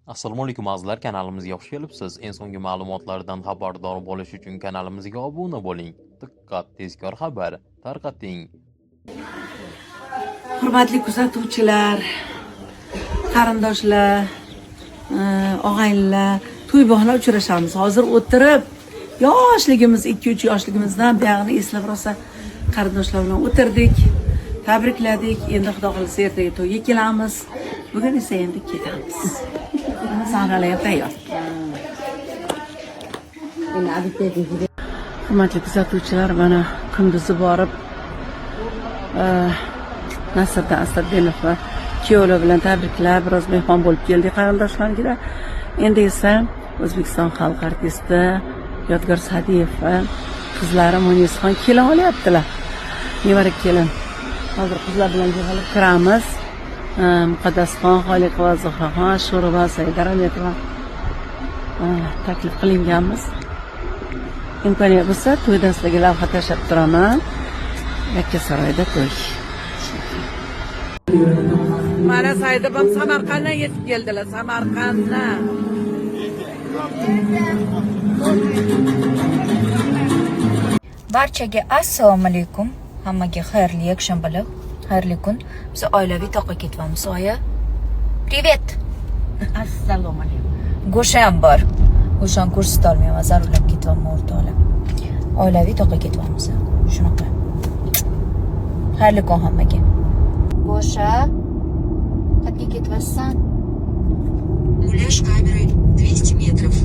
Assalomu alaykum, azizlar, kanalimizga xush kelibsiz. Eng so'nggi ma'lumotlardan xabardor bo'lish uchun kanalimizga obuna bo'ling. Diqqat, tezkor xabar tarqating. Hurmatli kuzatuvchilar, qarindoshlar, og'aynilar, to'y bilan uchrashamiz. Hozir o'tirib, yoshligimiz, 2-3 yoshligimizdan buyog'ini eslab rosa qarindoshlar bilan o'tirdik, tabrikladik. Endi Xudo xohlasa, ertaga to'yga kelamiz. Bugun esa endi ketamiz. Mana, sahnalar ham tayyor. Endi обед. Hurmatli kuzatuvchilar, mana kunduzi borib Nasriddin Asrddinov va kuyovlar bilan tabriklab, biroz mehmon bo'lib keldik qarindoshlarnikida. Endi esa O'zbekiston xalq artisti Yodgor Sa'diyev va qizlari Munisxon kelin olyaptilar. Nevara kelin. Hozir qizlar bilan yig'ilib kiramiz. Muqaddasxon Xoliqova, Zuhraxon Ashurova, Saida Rametova taklif qilinganmiz. Imkoniyat bo'lsa, to'ydan sizlarga lavha tashlab turaman. Yakkasaroyda to'y. Mana, Saida opam Samarqanddan yetib keldilar, Samarqanddan. Barchaga assalomu alaykum. Hammaga xayrli yakshanbalik, xayrli kun. Biz oilaviy toqqa ketyapmiz, oyi. Привет. Assalomu alaykum. Go'sha ham bor. Go'shani ko'rsata olmayman, zarurlab ketyapman, o'rtoqlar. Oilaviy toqqa ketyapmiz. Shunaqa. Xayrli kun hammaga. Go'sha, qayerga ketyapsan? Муляж камеры 200 метров.